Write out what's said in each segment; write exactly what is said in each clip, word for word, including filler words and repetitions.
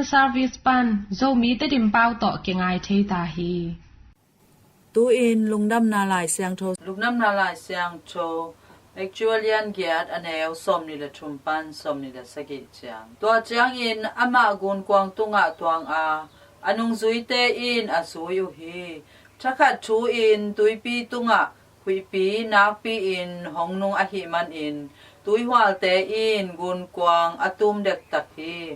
Service pan Zomi Tedim pau tawh kingai thei ta hi. Tu-in Lungdamna Lai Siangtho. Lungdamna Lai Siangtho, Matthew a lian giat, a neu sawmnih le thum pan sawmnih le sagih ciang. Tua ciangin amah gunkuang tungah tuang a, a nungzuite in a zui uh hi. Thakhat thu-in tuipi tungah huihpi nakpi-in hong nung ahih manin tuihualte in gunkuang a tum dektak hi.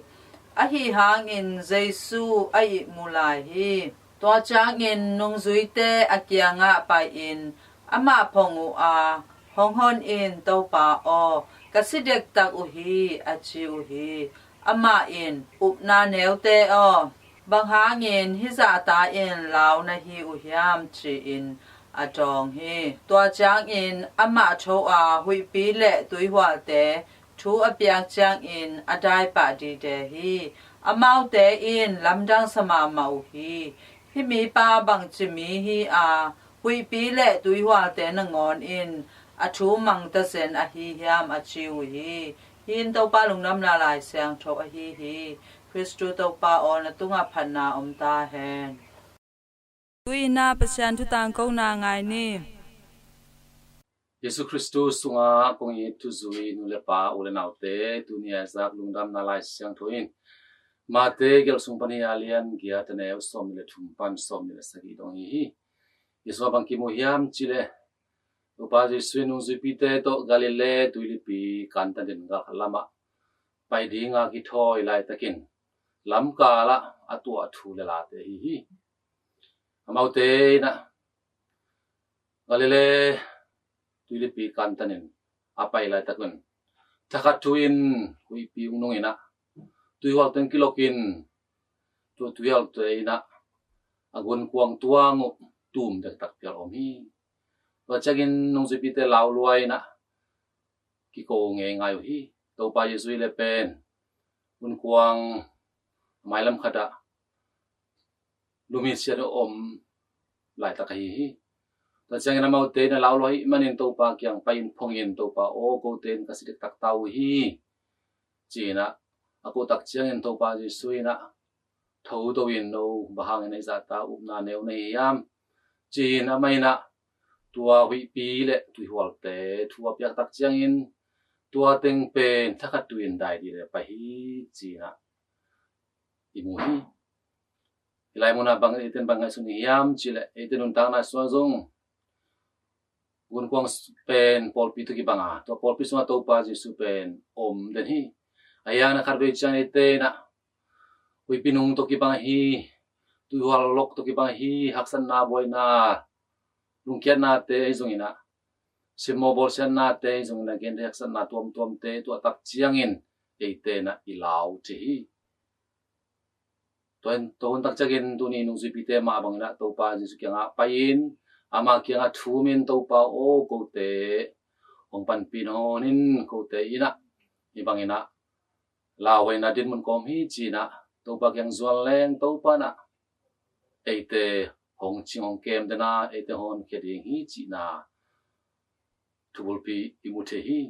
Ahi hangin Jesu a ihmu lai hi. Tua ciangin nungzuite a kiangah pai-in amah phong uh a, "Hong hon in, Topa aw, ka si dektak uh hi," a ci uh hi. Amah in, "Upna neute aw, bang hangin hih zahta-in lau na hi uh hiam?" ci-in a dawng hi. Tua ciangin amah tho a, huihpi le tuihualte thu a piak ciangin a daipah dide hi. Amaute in lamdang sa mahmah uh hi. "Hih mipa bangci mi hi a, huihpi le tuihualte nangawn in a thu mang tazen ahi hiam?" a ci uh hi. Hih in Topa Lungdamna Lai Siangtho ahi hi. Khristu Topa aw, na tungah phatna om ta hen. Tu-in ah Pasian thu tangkona ngai ni. Jesu Khristu sungah kong it thuzui nu le pa, u le naute, tuni a zak Lungdamna Lai Siangtho in Mate gelsung pan hi a, lian giat, a neu sawmnih le thum pan sawmnih le sagih dong hi hi. Jesu a bang kimu hiam cih leh, Topa Jesu in nungzuipite tawh Galilee tuilipi Kana in gal khat lamah pai dinga kithawi laitakin lamkalah a tuah thu le late ahi hi. Amaute in ah Galilee tuilipi Kana in a pai laitakin thakhat thu-in huihpi hong nung in ah, tuihualte in kilokin, tua tuihualte in ah a gunkuang tuang uh tum dektak phial om hi. Tua ciangin nungzuipite lau lua in ah kiko ngeingai uh hi. Topa Jesu hi leh pen gunkuang mailam khatah lum hi sian uh om laitak ahi hi. Tua ciangin amaute in ah lau lua ahih manin Topa kiang pai-in phong in, "Topa aw, kote in ka si dektak ta uh hi," ci-in ah a koh tak ciangin Topa Jesu in ah, "Tho to in, no bang hangin hih zahta upna neu na hi hiam?" ci-in amah in ah tua huihpi le tuihualte thu a piak tak ciangin tua teng pen thakhat thu-in dai dide pai hi, ci-in ah i mu hi. Hih lai munah bang, eite in bang ngaihsun hiam cih leh, eite nuntakna sungah zong gunkuang pen pawlpi tawh kibang a, tua pawlpi sungah Topa Jesu pen om den hi. Ahi hangin ah khatvei ciang eite in ah huihpi nung tawh kibang hi, tuihual lok tawh kibang hi, haksatna, buaina, lungkiatnate ahi zongin ah, simmawh bawlsiatnate ahi zongin ah, gentehna haksatna tuamtuamte tuah tak ciangin eite in ah i lau thei hi. Tua hun tak ciangin tuni nungzuipite mah bangin ah Topa Jesu kiangah pai-in, ama kiangah thumin, "Topa aw, kote hong panpih nawn in, kote in ah hih bangin ah lauhuaina dinmun ka om hi," ci-in ah Topa kiang zuan leng Topa in ah eite hong cing hong kem den a, eite hong honkhia ding hi cihna thubulpi i mu thei hi.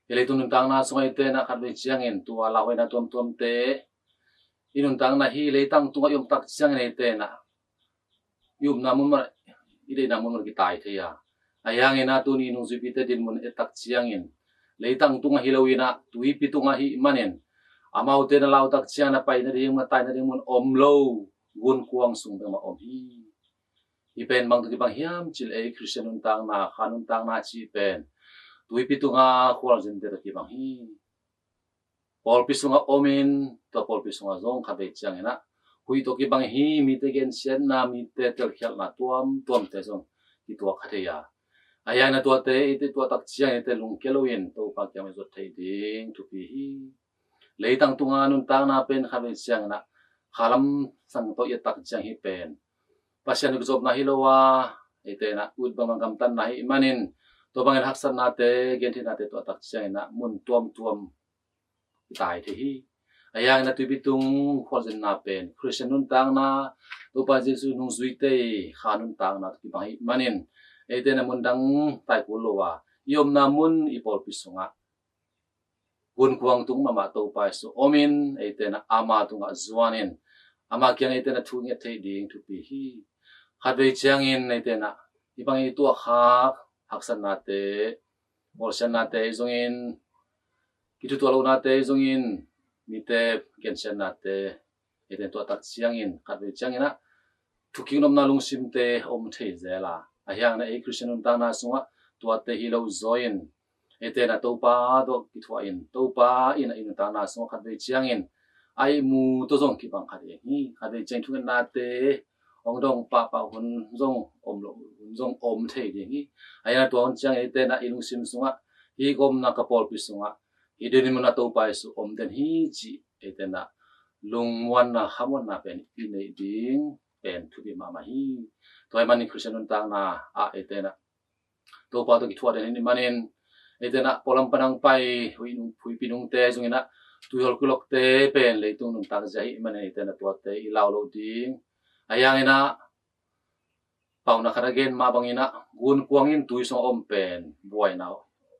Hih leitung nuntakna sungah eite in ah khatvei ciangin tua lauhuaina tuamtuamte, i nuntakna hih leitang tungah i om tak ciangin eite in ah i upna mun mah, i deihna mun mah kitai thei a. Ahi hangin ah tuni nungzuipite dinmun et tak ciangin, leitang tungah hi lo-in ah tuipi tungah ahih manin, amaute in ah lau tak ciangin a pai nading, a tai nading mun om lo, gunkuang sung bek mah om hi. Hih pen bang tawh kibang hiam cih leh, ei Khristian nuntakna, kha nuntakna cih pen tuipi tunga khualzinte tawh kibang hi. Pawlpi sungah omin, tua pawlpi sungah zong khatvei ciangin ah huih tawh kibang hi, mite gensiatna, mite telkhialhna tuamtuamte zong kituak kha thei a. Ahi hangin ah tuate eite tuah tak ciangin eite lungkia lo-in Topa kiang i zuat thei ding thupi hi. Leitang tunga nuntakna pen khatvei ciangin ah khalam sang tawh i et tak ciang hih pen Pasian kizopna hi lo a, eite in ah ut bangbang gamtatna ahih manin, tua bangin haksatnate, gentheihnate tuah tak ciangin ah mun tuamtuam i tai thei hi. Ahi hangin ah tuipi tung khualzinna pen Khristian nuntakna, Topa Jesu nungzuite kha nuntakna tawh kibang ahih manin, eite in ah mundang tai kul lo a, i omna mun, i pawlpi sungah gunkuang tung mahmah Topa Jesu om in, eite in ah ama tungah zuan in, ama kiang eite in ah thu nget theih ding thupi hi. Khatvei ciangin eite in ah hih bang i tuahkhak haksatnate, bawlsiatnate ahi zongin, kithutuah lohnate ahi zongin, mite gensiatnate eite in tuahtak ciangin, khatvei ciangin ah thukik nopna lungsimte om thei zel a, ahi hangin ah ei Khristian nuntakna sungah tuate hi lo zaw in, eite in ah Topa tawh kithuah in, Topa in ah i nuntakna sungah khatvei ciangin a ihmu tawh zong kibang kha ding hi. Khatvei ciangin thungetnate hong dong pahpah hun zong om lo, hun zong om thei ding hi. Ahi hangin ah tua hun ciangin eite in ah i lungsim sungah, hih ka omna ka pawlpi sungah hih dinmun ah Topa Jesu om den hi cih eite in ah lungmuanna, khamuanna pen i neih ding pen thupi mahmah hi. Tua ahih manin Khristian nuntakna ah eite in ah Topa tawh kithuah den ahih manin, eite in ah pualam pan hong pai huih, huihpi nungte zong in ah tuihol kilawkte pen leitung nuntak zia ahih manin eite in ah tuate i lau loh ding. Ahi hangin ah paunak khat a gen mah bangin ah gunkuang in tui sungah om pen buaina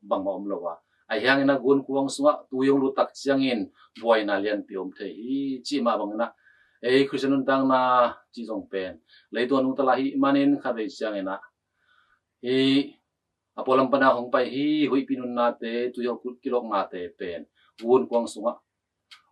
bangmah om lo a, ahi hangin ah gunkuang sungah tui hong luttak ciangin buaina lianpi om thei hi cih mah bangin ah ei Khristian nuntakna cih zong pen leitung a nungta lai ahih manin khatvei ciangin ah hih a pualam pan a hong pai hih huihpi nunnate, tuihol kilawknate pen gunkuang sungah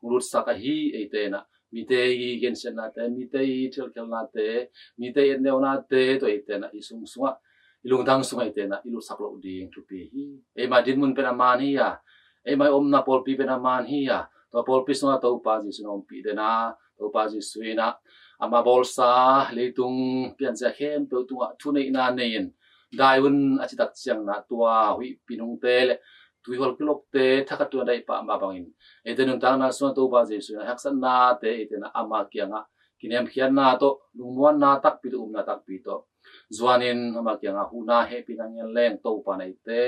hong lutsak ahi, eite in ah mite i gensiatnate, mite i thilkhialhnate, mite i etneunate tawh eite in ah i sung sungah, i lungtang sungah eite in ah i lutsak loh ding thupi hi. Eima dinmun pen a man hi a, eima i omna pawlpi pen a man hi a, tua pawlpi sungah Topa Jesu in hong ompih den a, Topa Jesu in ah ama bawlsa leitung pianzia khempeuh tungah thuneihna nei in dai un a cihtak ciangin ah tua huihpi nungte le tuihol kilawkte thakhat tungah daih pah mah bangin, eite nuntakna sungah Topa Jesu in ah haksatnate eite in ah ama kiangah kiniamkhiatna tawh, lungmuanna takpi tawh, upna takpi tawh zuan in ama kiangah huhna hehpihna ngen leng Topa in ah eite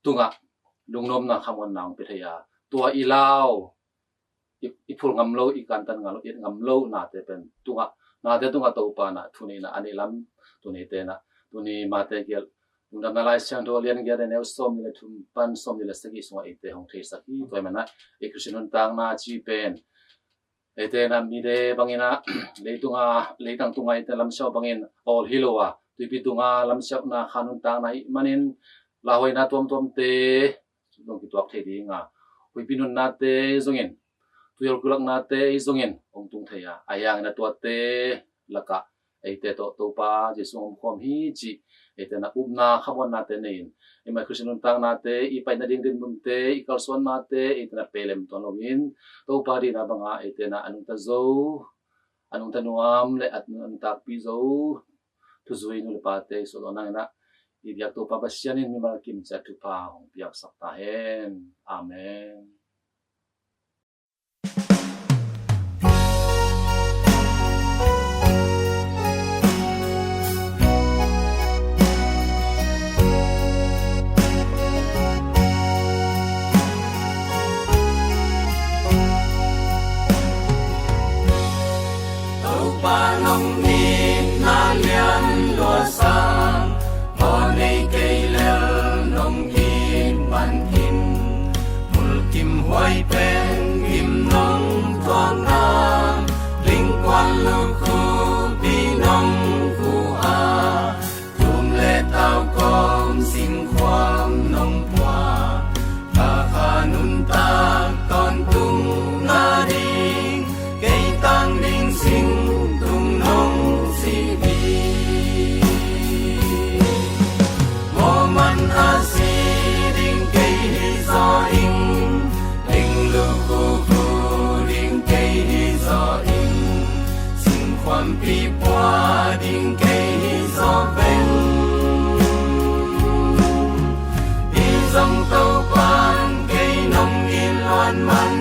tungah lungnopna, khamuanna hong pia thei a, tua i lau, i, i phul ngam lo, i kantan ngam lo, i et ngam lo nate pen tungah, nate tungah Topa in ah thuneihna a neih lam, tuni eite in ah, tuni Mate gelh, Lungdamna Lai Siangtho a lian giat a neu sawmnih le thum pan sawmnih le sagih sungah eite hong theisak hi. Tua ahih manin ah ei Khristian nuntakna cih pen eite in ah mite bangin ah leitung a, leitang tung a eite lamsiau bangin awl hi lo a, tuipi tung a lamsiauhna kha nuntakna ahih manin lauhuaina tuamtuamte zong kituak thei ding a, huihpi nunnate zongin, tuihol kilawknate zongin hong tung thei a, ahi hangin ah tuate lakah eite tawh Topa Jesu hong omkhawm hi cih eite in ah upna, khamuannate nei in, eima Khristian nuntaknate, i pai nading dinmunte, i kalsuannate eite in ah pehlem tuan lo in, Topa deihna bangah eite in ah a nungta zo, a nungta nuam le a nuntakpih zo thuzui nu le pate i suah zawh nangin ah i biak Topa Pasian in mimal kim ciat thupha hong piaksak ta hen. Amen. Topa nong itna lian luat sa, aw nei kei lel nong it man in, mulkim huai pen gim nong tuakna, lingkuan lukhupi nong khu a, tum le tau kawm singkhuam nong pua, ka kha nuntak tawntung nading, kei tang ding sing tung nong si hi. Mawhman a si ding kei hi zaw ing, ling lukhu khu ding kei hi zaw ing, singkhuampi pua ding kei hi zaw veng. Hi zong Topa'n kei nong it luat man,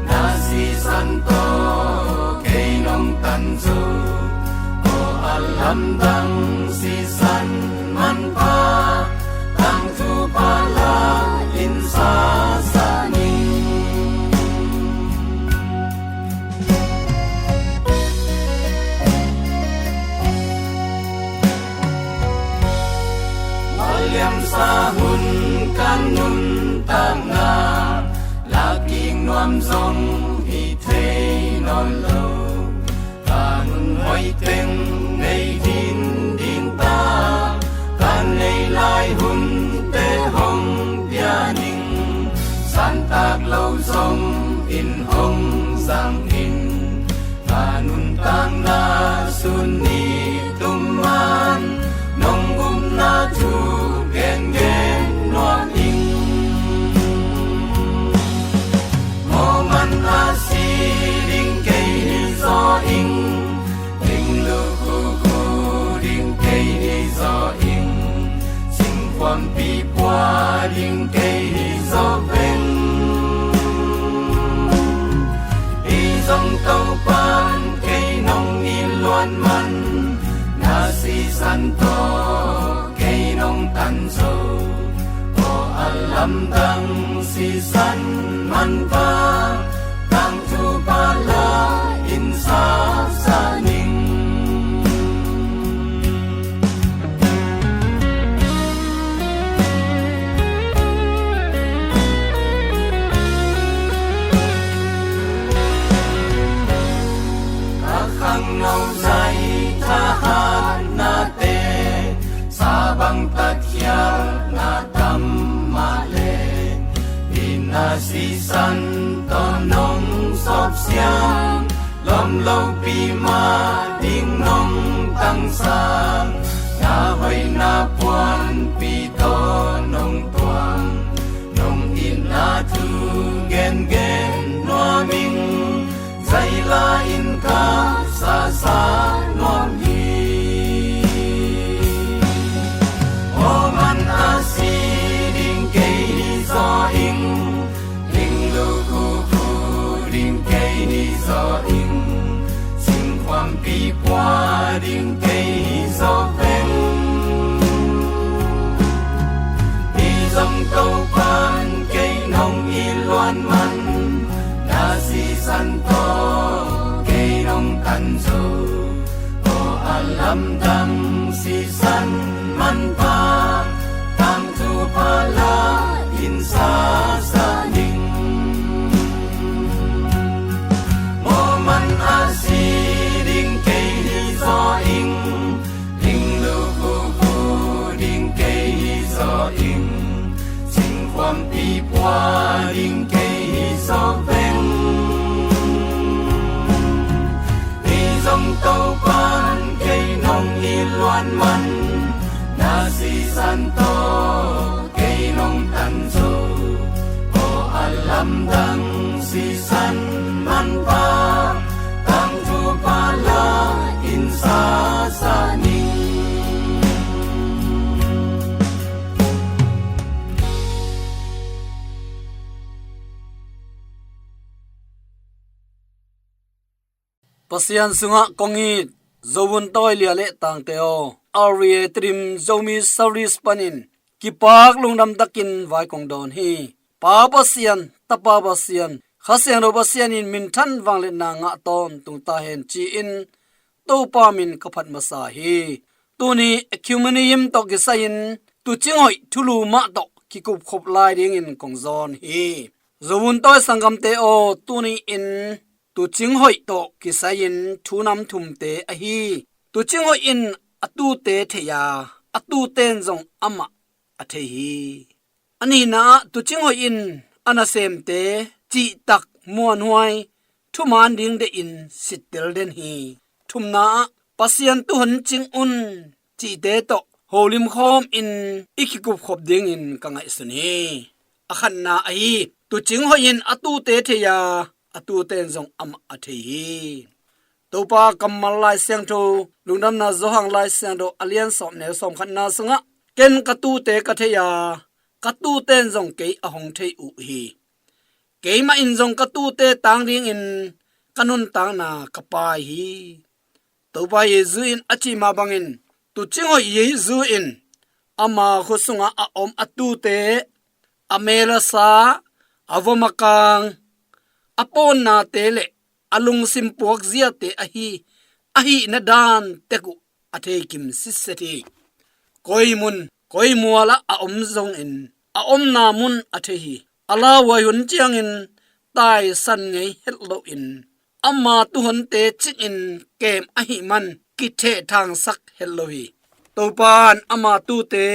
na sisan tawh kei nong tan zo. Aw a lamdang sisan manpha, tangthu pha la in sa sa ning. Liamsa hun ka nuntak Takna lakik nuam zong hi thei nawn lo. Ka nun hoih teng nei din ding ta, ka nei lai hunte hong pia ning. Santak lo zong in hong zang in. Ka nuntakna sun ni tum man nong upna thu gengen nuam ing. Moman a si ding kei hi zaw ing. Ling lukhuku ding kei hi zaw ing. Singkhuampi pua ding kei hi zaw veng. Hi zong Topan kei nong it luat man, na sisan tawh kei nong tan zo. Aw a lamdang sisan manpha, tangthu pala in sasa ning. Ka khangno zai thahatnate, sabang tatkhialhna tam mah le, itna sisan tawh nong sawpsiang, lawm lopi mah ding nong tangsang, na hoihna puanpi tawh nong tuang, nong itna thu gengen nuam ing. Zaila in ka sasa nuam hi. Moman a si ding kei hi zaw ing. Ling lukhuku ding kei hi zaw ing. Singkhuampi pua ding kei hi zaw veng. Hi zong Topan kei nong it luat man, na sisan tawh kei nong tan zo. Aw a lamdang sisan manpha, tangthu pala in sasa ning. Moman a si ding kei hi zaw ing. Ling lukhuku ding kei hi zaw ing. Singkhuampi pua ding kei hi zaw veng. Hi zong Topan kei nong it luat man, na sisan tawh kei nong tan zo. Aw a lamdang sisan manpha, tangthu pala in sasa ning. Pasian sungah kong it Zo vuntawi lia le tangte aw, R V A Tedim Zomi Service panin kipak lungdam takin vai kong dawn hi. Pa Pasian, Tapa Pasian, Kha Siangtho Pasian in minthan vangliatna ngah tawntung ta hen ci-in Topa min ka phat masa hi. Tuni Ecumenism tawh kisai-in tuucing hoih thulu mah tawh kikupkhop lai dingin kong zawn hi. Zo vuntawi sanggamte aw, tuni in tuucing hoih tawh kisai-in thu nam thumte ahi. Tuucing hoih in a tuute thei a, a tuute in zong amah a thei hi. A nihna ah tuucing hoih in a nasemte cihtak muanhuai thuman ding deihin sittel den hi. Thumna ah Pasian tuhon cing un cihte tawh holim khawm in i kikupkhop dingin ka ngaihsun hi. A khatna ahi, tuucing hoih in a tuute thei a, a tuute in zong amah a thei hi. Topa kammal Lai Siangtho, Lungdamna Johan Lai Siangtho a lian sawm neu sawm khatna sungah, ken ka tuute ka thei a, ka tuute in zong kei a hong thei uh hi. Keimah in zong ka tuute tang dingin ka nuntakna ka paai hi. Topa Jesu in a cih mah bangin, tuucing hoih Jesu in ama khut sungah a om a tuute, a mel a sa, a vom a kang, a pawnnate le a lungsim puakziate ahi, a hihna dan tek uh a theikim sitset hi. Koi mun, koi mual ah a om zongin, a omna mun a thei hi. A lauhuai hun ciangin taisan ngei het loin ama tuhonte cingin kem ahih man kithehthangsak het lo hi. Topa in ama tuute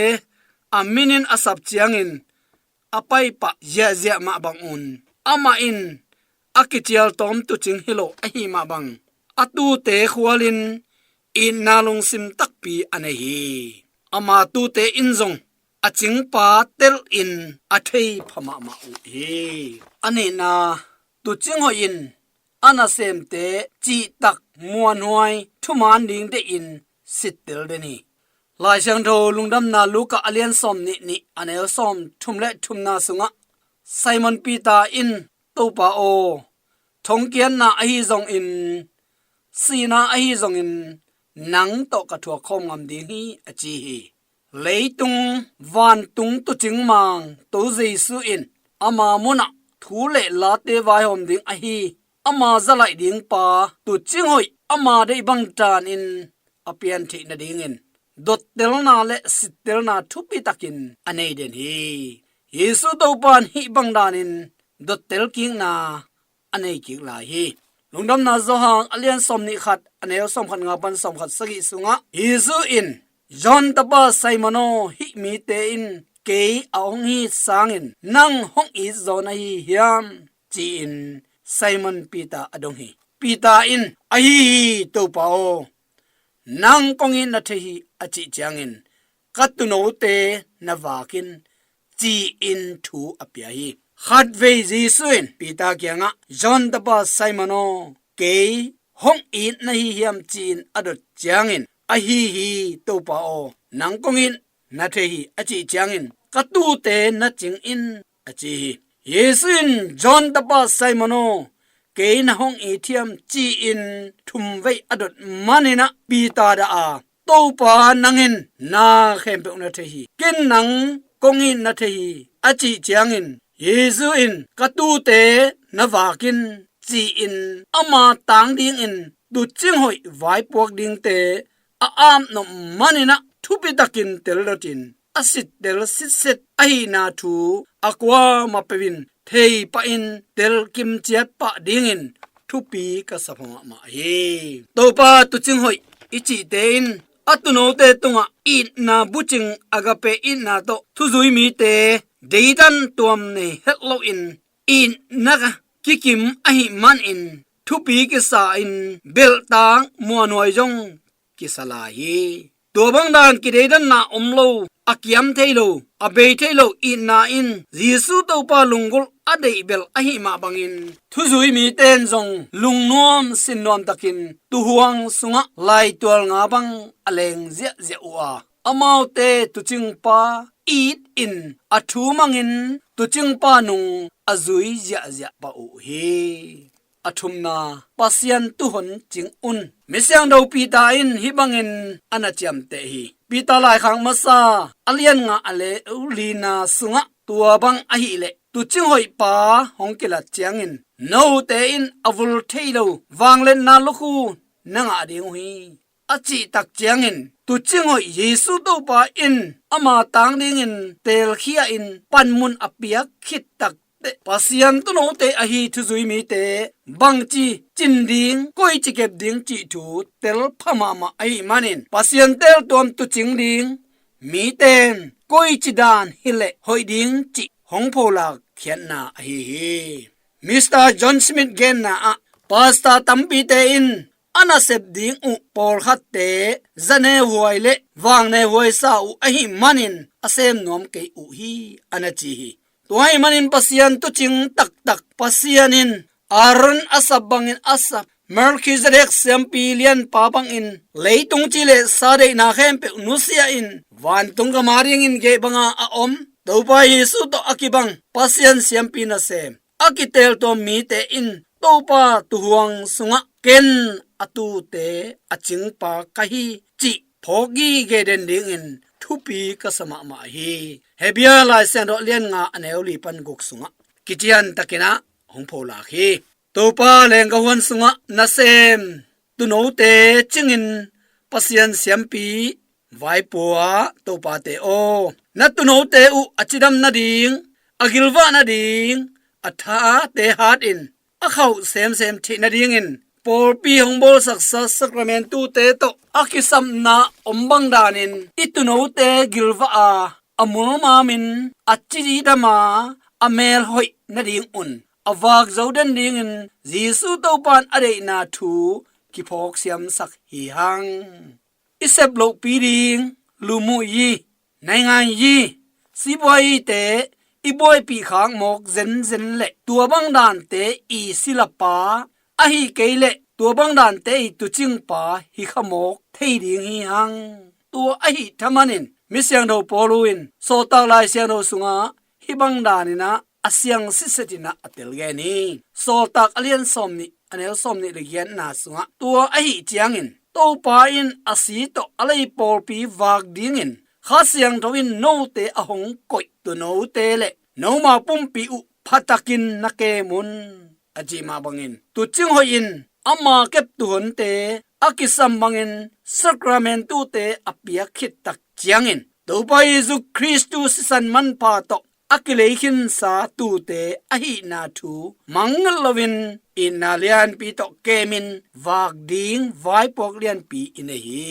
a minin a sap ciangin a paipah ziahziah mah bangun amah in a kicialtawm tuucing hi lo ahi mah bang a tuute khualin itna lungsim takpi a nei hi. Ama tuute in zong a cingpa telin a thei pha mahmah uh hi. A nihna, tuucing hoih in a nasemte cihtak muanhuai thuman ding dehin sittel den hi. Lai Siangtho Lungdamna Luka a lian sawm nih nih a neu sawm thum le thumna sungah Simon Peter in, Topa aw, thongkiatna ahi zongin, sihna ahi zongin nang tawh ka thuak khawm ngam ding hi, a ci hi. Leitung vantung tuucing mang To Jesu in ama munah thu le late vaihawm ding ahi ama zalaih ding pa tuucing hoih ama deih bang danin a piantheih nadingin dottelna le sittelna thupitakin a nei den hi. Jesu Topa in hih bang danin dottel kikna a nei kik lai hi. Lungdamna Johan a lian sawm nih khat a neu sawm khat nga pan sawm khat sagih sungah Jesu in, John tapa Simon aw, hih mite in kei a hong it sangin nang hong it zaw na hi hiam? Ci-in Simon Peter a dong hi. Peter in, ahi hi, Topa aw, nang kong it na thei hi, a cih ciangin ka tuunote na vak in, ci-in thu a pia hi. Khatvei Jesu in Peter kiangah, John tapa Simon aw, kei hong it na hi hiam? Ci-in a dot ciangin, ahi hi, Topa aw, nang kong it na thei hi, a cih ciangin ka tuute na cing in, a ci hi. Jesu in, John tapa Simon aw, kei na hong it hiam? Ci-in thumvei a dot maninah Peter dah a, Topa, nang in na khempeuh na thei hi. Ken nang kong it na thei hi, a cih ciangin Jesu in, ka tuute na vak in, ci-in ama tang dingin tuucing hoih vaipuak dingte a apnop maninah thupitakin teldotin a sittel sitset ahihna thu a kuamah peuhin thei pahin telkim ciat pah dingin thupi ka sa pha mahmah hi. Topa, tuucing hoih i cihte in a tuunote tungah itna bucing agape itna tawh thuzui mite deidan tuam nei het loin itna kikim ahih manin thupi kisa-in belhtak muanhuai zong kisa lai hi. Tua bang dan kideidanna om lo, a kiam thei lo, a bei thei lo itna in Jesu Topa lunggulh a deih belh ahih mah bangin thuzui mite in zong lungnuam sinnuam takin tuuhuang sungah laitual nga bang a leng ziahziah uh a, amaute tuucingpa it in a thu mangin tuucingpa nung a zui ziahziah pah uh hi. A thumna, Pasian tuuhon cing un. Misiangtho Peter in hih bangin a na ciamteh hi. Peter laikhak masa a lian nga a neu lina sungah tua bang ahih leh tuucing hoihpa hong kilat ciangin note in a vul thei lo vangliatna lukhu na ngah ding uh hi, a cih tak ciangin tuucing hoih Jesu Topa in ama tang dingin teelkhia-in panmun a piak khit tak teh Pasian tuunote ahi thuzui mite bangci cin ding, koici kep ding cih thu tel pha mahmah ahih manin Pasian teeltuam tuucing ding mite in koici dan hileh hoih ding cih hong pholak khiatna ahi hi. Mister John Smith genna ah pastor tampite in a nasep ding uh pawlkhatte zanehuai le vangnehuai sa uh ahih manin a sem nuam kei uh hi, a na ci hi. Tua ahih manin Pasian tuucing taktak Pasian in Aaron a sap bangin a sap, Melkhizedek siampi lianpa bangin leitung ci le sa deihna khempeuh nusia in vantung gam a dingin geh banga a om Topa Jesu tawh a kibang Pasian siampi nasem a kiteeltuam mite in Topa tuuhuang sungah ken a tuute a cingpa ka hi cih phawk gige den dingin thupi ka sa mahmah hi. Hebru Lai Siangtho lian nga a neu li pan guk sungah kician takin ah hong pholak hi. Topa leenggah huan sungah nasem tuunote cingin Pasian siampi Vaipuak topate aw, na tuunote uh a cidam nading, a gilvah nading, a thate hatin a khauh semsem theih nadingin pawlpi hong bawlsaksa sakramentute tawh a kisapna om bang danin i tuunote gilvah a, a mulmamin a cidam a, a mel hoih nadingun a vak zo den dingin Jesu Topan a deihna thu kiphawk siamsak hi hang. I sep lohpi ding, lumuyi, nainganyi, sibuayite i buaipih khak mawk zenzen le tua bang dante i silapa ahi kei le tua bang dante i tuucingpa hi kha mawk thei ding hi hang. Tua ahi thamanin mi siangtho Paulu in Sawltak Lai Siangtho sungah hih bang daninah a siang sitsetinah a telgen hi. Sawltak a lian sawmnih, a neu sawmnih le giatna sungah tua ahi ciangin Topa in a si tawh a lei pawlpi vak dingin Kha Siangtho in note a hong koih tuunote le noma pumpi uh phatakin na kem un, a cih mah bangin tuucing hoihin ama kep tuuhonte a kisam bangin sakramentute a piak khit tak ciangin Topa Jesu Khristu sisan manpha tawh a kileikhinsa tuute ahihna thu mangngilh loin itna lianpi tawh kemin vak ding vaipuak lianpi i nei hi.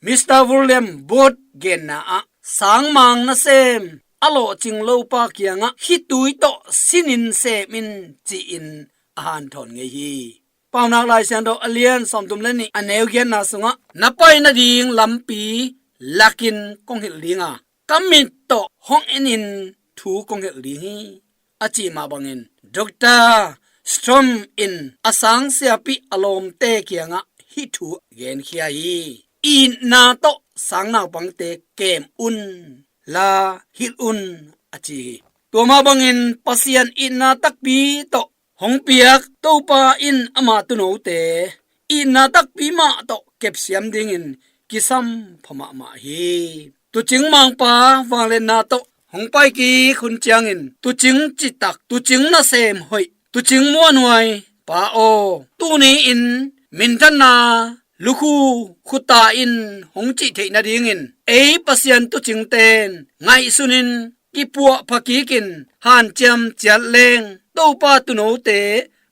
Mister William Booth genna ah sangmang nasem a lawhcing lopa kiangah khitui tawh sinin sem in ci-in a hanthawn ngei hi. Paunak Lai Siangtho a lian sawmthum le nih a neu giatna sungah na pai nading lampi lakin kong hilh dinga ka mit tawh hong enin thu kong hilh ding hi, a cih mah bangin Doctor Strom in a sang siapi a lawmte kiangah hih thu genkhia hi. Itna tawh sang naupangte kem un la hilh un, a ci hi. Tua mah bangin Pasian itna takpi tawh hong piak Topa in ama tuunote itna takpi mah tawh kepsiam dingin kisam pha mahmah hi. Tuucing mangpa vangliatna tawh hong paikik hun ciangin tuucing citak, tuucing nasem hoih, tuucing muanhuai pa aw, tuni-in minthanna lukhu khuta in hong cih theih nadingin ei Pasian tuucingten ngaihsunin kipuah phakikin hanciam ciat leng Topa tuunote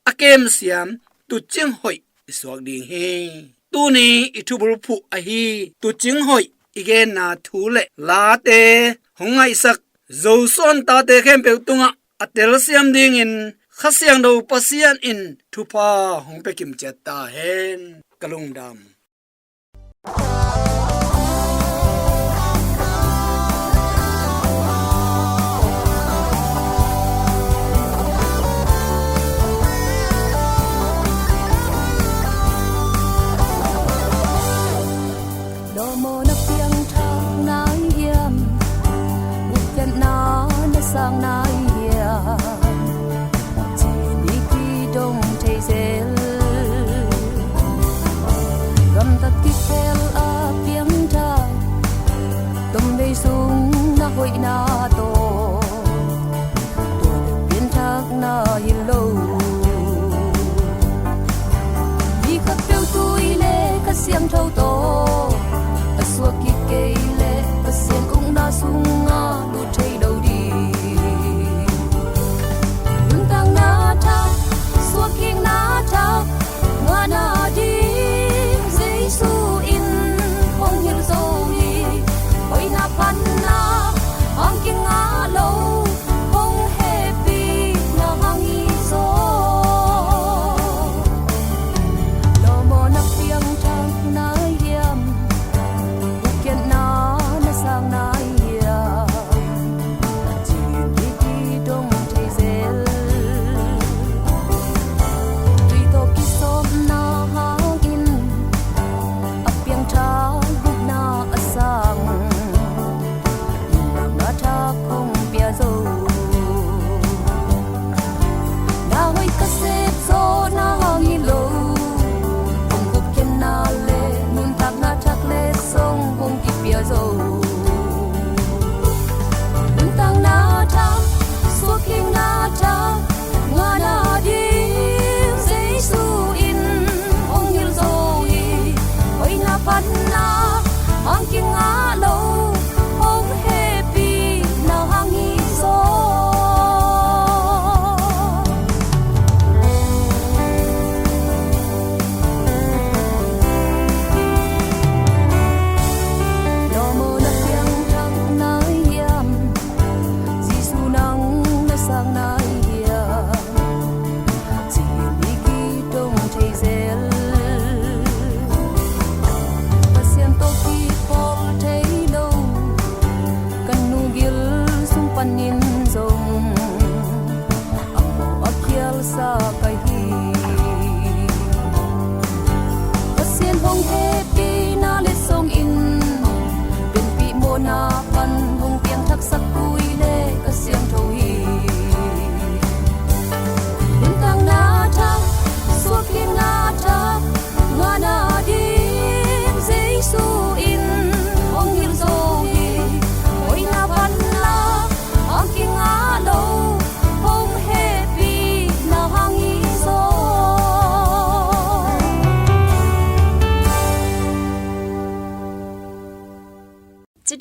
a kemsiam tuucing hoih i suak ding hi. Tuni i thubulphuh ahi tuucing hoih i genna thu le late hong ngaihsak Zosuan tate khempeuh tungah a telsiam dingin Kha Siangtho Pasian in thupha hong pia kimciat ta hen. Ka lungdam. Lawmawna piangthak nai hiam? Bukhiatna na sang nai hiam? Cih mi kidong thei zel. Gamtat kikhel a piangthak, tomvei sung na hoihna tawh, tua bek pianthakna hi lo. Mi khatpeuh tui le Kha Siangtho tawh a suak kik kei leh Pasian ukna sungah lut thei lo ding.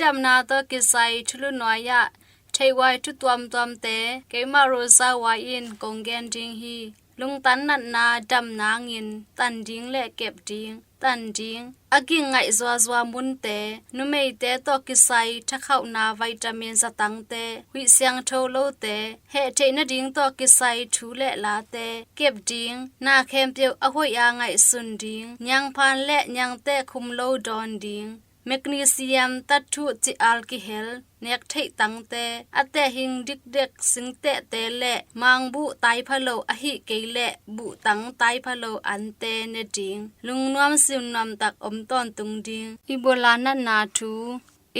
Damna tawh kisai thulu nuai-ah theihhuai thu tuamtuamte keimah Rosa Huai in kong gen ding hi. Lungtang natna dam nangin tan ding le kep ding, tan ding, a ging ngaih zuazua munte, numeite tawh kisai thakhauhna vitamin zatangte, huih siangtho lote, heh theih nading tawh kisai thu le late kep ding, na khempeuh a hoih a ngaihsun ding, niangphan le niangteh khum lo dawn ding, magnesium, tathuh, ci-al kihel, nek theih tangte, a tehhing dikdek singtehte le mangbuh taiphalo ahih kei leh buhtang taiphalo ante ne ding, lungnuam siunnuam tak om tawntung ding. Ebola natna thu.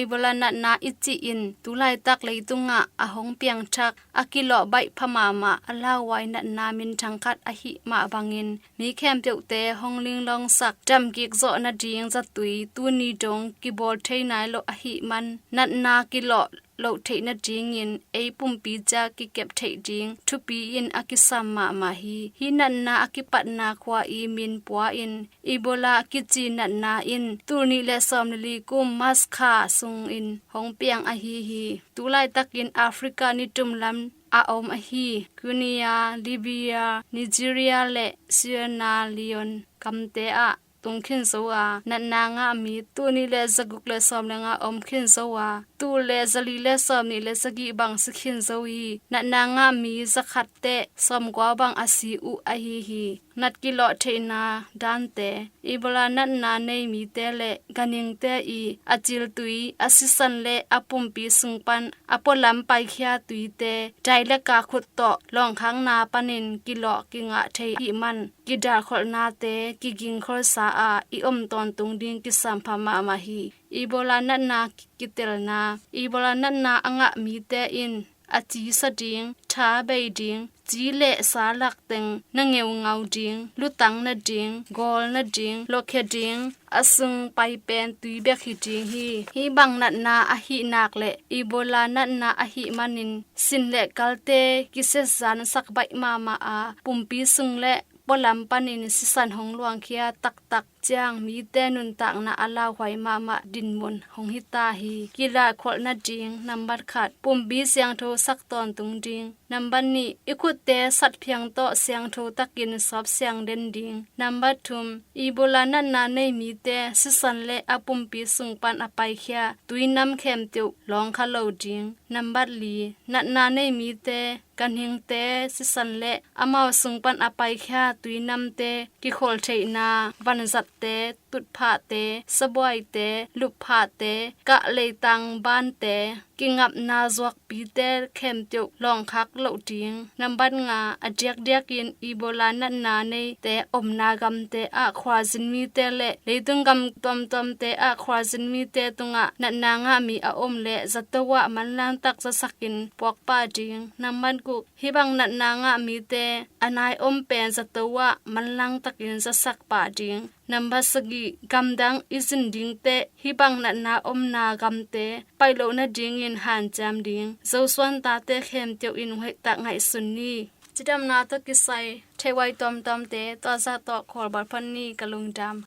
Ebola natna i cih in tulaitak leitungah a hong piangthak, a kilawh baih pha mahmah a lauhuai natna minthang khat ahih mah bangin mi khempeuhte hong linglawngsak, damkik zawh nading zatui tuni dong kibawl thei nai lo ahih man, natna kilawh loh theih nadingin ei pumpi cia kikep theih ding thupi in a kisam mahmah hi. Hih natna a kipatna khua i min pua in Ebola a kici natna in tul nih le sawm le li kum March kha sungin hong piang ahi hi. Tulaitakin Africa nitum lam a om ahi Guinea, Liberia, Nigeria le Sierra Leone gamte ah tung khin zo a, natna ngah mi tul nih le zaguk le sawm le nga om khin zo a, tul le zali le sawm nih le sagih bang si khin zo hi. Natna ngah mi zakhat teh sawmkua bang a si uh ahi hi. Nat kilawh theihna dante. Ebola natna nei mite le ganhingte i a ciltui, a sisan le a pumpi sung pan a pualam paikhia tuite, dailaka khut tawh lawngkhakna panin kilawh kingah thei ahih man, kidalkholhnate kigingkholsa a i om tawntung ding kisam pha mahmah hi. Ebola natna kitelna. Ebola natna a ngah mite in a ci sa ding, tha bei ding, ci le sa lak teng na ngeungau ding, lutang nading, gawl nading, lawhkhia ding, a sung pai pen tui bek hi ding hi. Hih bang natna ahih nak le Ebola natna ahih manin sin le kalte kisiatzansak baih mahmah a, pumpi sung le pualam panin sisan hong luangkhia taktak ciang mite nuntakna a lauhuai mahmah dinmun hong hi ta hi. Kilatkholh nading. Nambat khat, pumpi siangtho sak tawntung ding. Nambat nih, i khutte satphiang tawh siangtho takin sawp siang den ding. Nambat thum, Ebola natna nei mite sisan le a pumpi sung pan a paikhia tuinam khempeuh lawngkha lo ding. Nambat li, natna nei mite, ganhingte sisan le amau sung pan a paikhia tuinamte, kikholtheihna, vanzatte, tutphahte, sabuaite, lupphahte, kah leitang bante, kingapna zuakpite khempeuh lawngkhak loh ding. Nambat nga, a diakdiakin Ebola natna neite omna gamte ah khualzin mite le leitung gam tuamtuamte ah khualzin mite tungah natna ngah mi a om le zato ah manlang tak zasakin puakpah ding. Nambat guk, hih bang natna ngah mite a nai om pen zato ah manlang takin zasak pah ding. Nambat sagih, gamdang i zin ding teh hih bang natna omna gamte paih loh nadingin hanciam ding. Zosuan tate khempeuh in hoihtak ngaihsun ni. Cidamna tawh kisai theihhuai tuamtuamte tua zah tawh khawlbawlphan ni. Ka lungdam.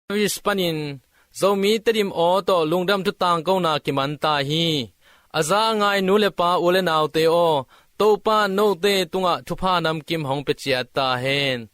Paris panin Zomi Tedim aw tawh lungdam thu tangkona kiman ta hi. A za a ngai nu le pa, u le naute aw, Topa note tungah thupha namkim hong pia ciat ta hen.